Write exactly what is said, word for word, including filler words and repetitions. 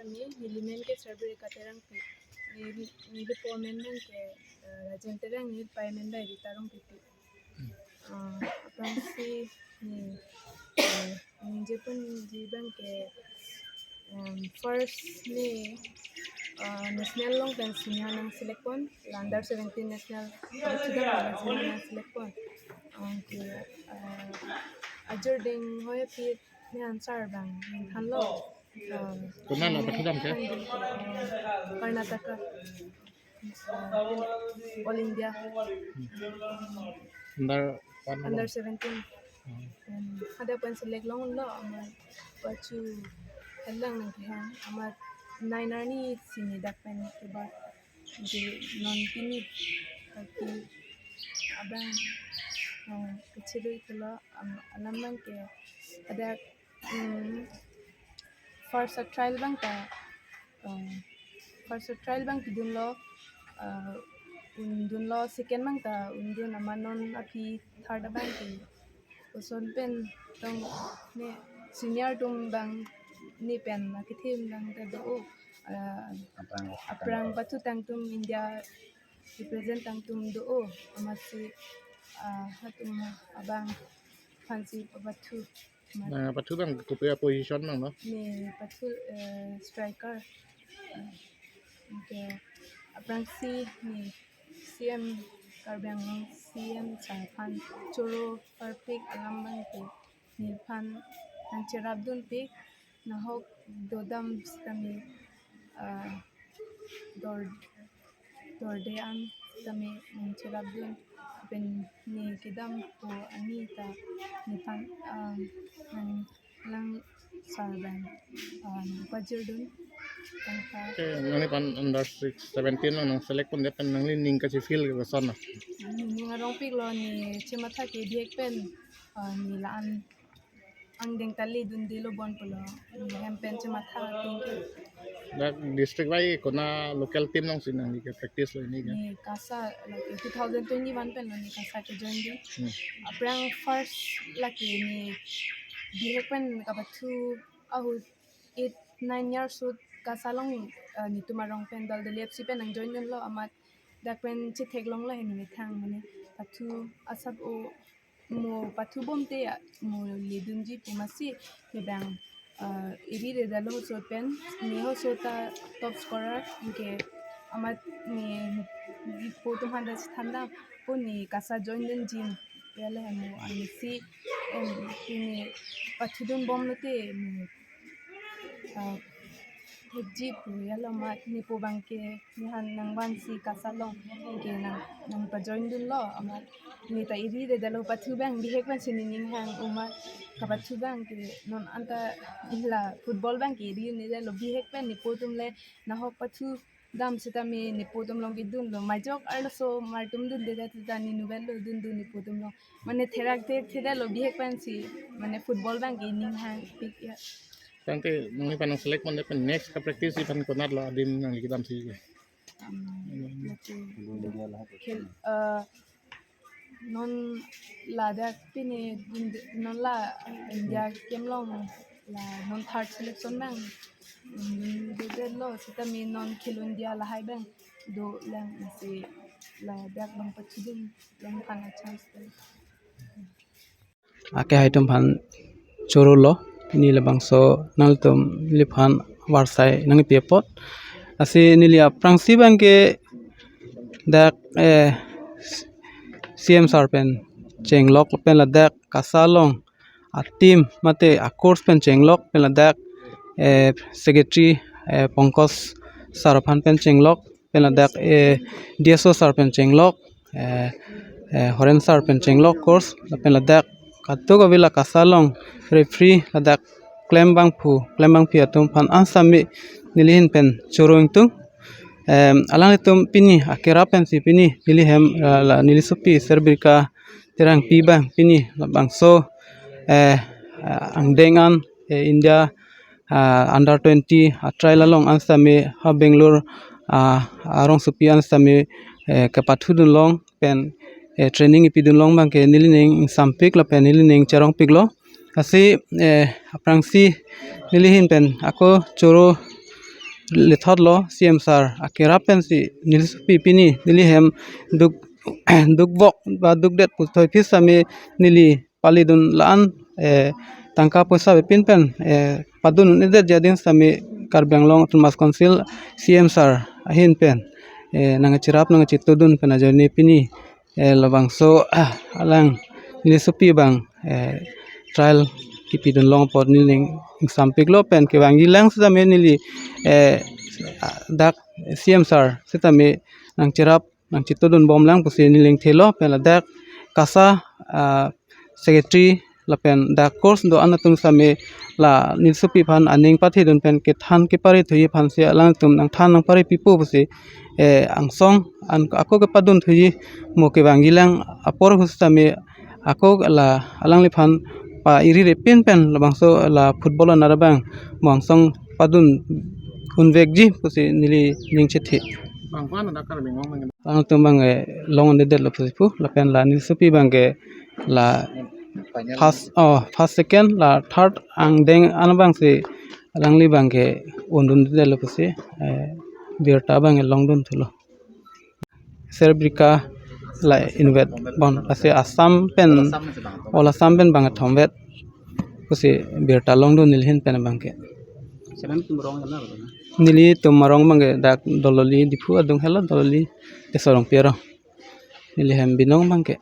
Kami, neli men ke Sarbirika Terangpi. Neli, neli po amen abang ke, eh, Rajen Terang, neli pai amen abang Rita Rongpipi. Ah, aphrangsi ne, eh, ningje ponji abang ke, em, first ne, ah, national along pen senior nang select pon, la under seventeen national, ah, sudah la national nang select pon. Anke, ah, ajor ding hoi aphi ne answer abang, nangthanlo. Ah, Konat lo ne pathu dam ke? Ah, Karnataka. Ah, All India. Under one Under along. seventeen. Hmm. And hadak pen select longlo, amat pachu helang nangkehang, amat nine arni si ne dak pen keba. Di non pini kaki abang, ah, kecil itu lo, am-, alam abang ke ada, hmm, first trial abang ta, ah, first trial abang pidunlo, ah, undunlo, second abang ta undun, amat non aphi third abang ke. Koson pen tong ne senior atum abang ne pen akethe abang ta do, ah, Aphrang. aphrang pathu tangtum, India represent tangtum do, amatsi, ah, hatum abang aphansi pathu. Amat Na pathu abang kopi aposition abang lo? Ne pathu, eh, striker. Eh, anke aphrangsi ne C M Karbi Anglong C M sir aphan choro parpik alam abang ke neliphan nangcherapdunpik, nahok dodam sitame, ah, dor dorde an sitame nangcherapdun, pen ne kedampo arni ta nephan, ah, nanglang sar abang, ah, nangpajirdun. Tangka. Oke, nangliphan under six, seventeen lo nang select pondet pen nanglining kachefeel ke koson lo? Nening arongpiklo, ne chematha ke bihek pen, ah, ne la-an angdeng ta ledundelo bon pulo. Ne hem pen chematha tingke. Dak district wise kona local team alongsi nangli ke practice lo pini ke? Ne KASA lake two thousand twenty-one pen lo ne KASA kejoin dun. Hmm. Aphrang first lake ne bihek pen kapathu ahut eight, nine years old KASA along, eh, netum arong pen Daldali F C pen nangjoin dunlo, amat dak pen chetheklonglo, he ne methang mane pathu asap o mo pathu bomte ya, mo ledunji pu amatsi ne abang, ah, eri redetlo hosot pen, ne hosot ta top scorer, anke amat ne, ne po atum aphan ta chethan dampo ne KASA join dunji. Ya le mo ansi, em, ne pathudun bomlote mo, ah, hepji pu ya lo, amat nepo abang ke nephan nangvansi KASA along ke nang, nangpajoin dunlo, amat ne ta eri redetlo, pathu abang bihek pensi nening hang, amat kapathu abang ke non anta ila football abang ke eri un'edetlo, bihek pen nepo atum le nahok pathu dam sitame nepo atum along kedunlo, majok arloso mar atum dundedet ta ne novel lo dundun nepo atum along. Mane therak thekthedetlo bihek pensi, mane football abang ke ning hangpik ya. Tangte nangliphan nang select pondet pen next kapractice iphan konat lo adim nangli kedamsi ke? Um, lake khel, uh, non ladak pini, non la India camp along la non third selection abang, um, dundedetlo, sitame non Khelo India lahai abang dolang, ansi ladak abang pathudun, neliphan a chance do. Akehai atum aphan chorolo, pini labangso nanglitum neliphan avarsai nangpi apot. Lasi neli aphrangsi abang ke dak, eh, C M sir pen chenglok pen ladak KASA along a team mate a coach pen chenglok pen ladak, eh, secretary, eh, Pankaj sir aphan pen chenglok pen ladak, eh, D S O sir pen chenglok, eh, eh, Horen sir pen chenglok coach, lapen ladak kadokave la KASA along referee ladak klem abangphu, klem abangpi atum aphan an sitame neli ahin pen choro ingtung. Em, alanglitum pini akerap pensi pini neli hem, la, la, neli sopi Sarbirika Terangpi abang pini labangso, eh, angdeng an, eh, India ah, under twenty, ah, trial along an sitame ha Bangalore, ah, arongsopi an sitame, eh, kepathudunlong pen, eh, training ipidunlong abang ke nelining ingsampik lapen nelining cherongpiklo. Lasi, eh, aphrangsi neli ahin pen ako choro lethotlo C M sir akerap pensi nelisopi pini neli hem duk dukvok ba dukdet puthot pi sitame neli palidun la-an, eh, tangka poisa avepin pen, eh, padun un-edetji ading sitame Karbi Anglong Autonomous Council C M sir ahin pen, eh, nangcherap nangchetudun pen ajoine pini, eh, labangso, ah, alang nelisopi abang, eh, trial kipidun long apot neli ning ingsampiklo pen kevangji lang sitame neli, eh, ah, dak C M sir sitame nangcherap nangchetudun bom lang pusi neli ning thelo pen ladak KASA, ah, secretary lapen dak course do-an atum sitame la nelisopi aphan aning pathedun pen kethan kepare thuji aphansi alangtum nangthan nangpare pipo pusi, eh, angsong an ako kepadun thuji mo kevangji lang apor ahut sitame ako la alangliphan pa-iri repin pen labangso la football anat abang mo angsong padun unvekji pusi neli ning chethe. Bang ko-an ada Karbi Anglong bang. Alangtum abang, eh, long un-edetlo pusi pu lapen la nelisopi abangke la first, oh, first, second, la third angdeng an abangsi alangli abangke un-un-edetlo pusi, eh, birta abangke longdun thulo. Sir birta la inutvet bon, lasi Assam pen, all Assam pen bang thomvet pusi birta longdun nelihin pen abangke. Seven tum rong na? Nelitum arong abangke dak Dololi, Diphu adung helo, Dololi Tesorong Piaro. Neli hem binong abangke.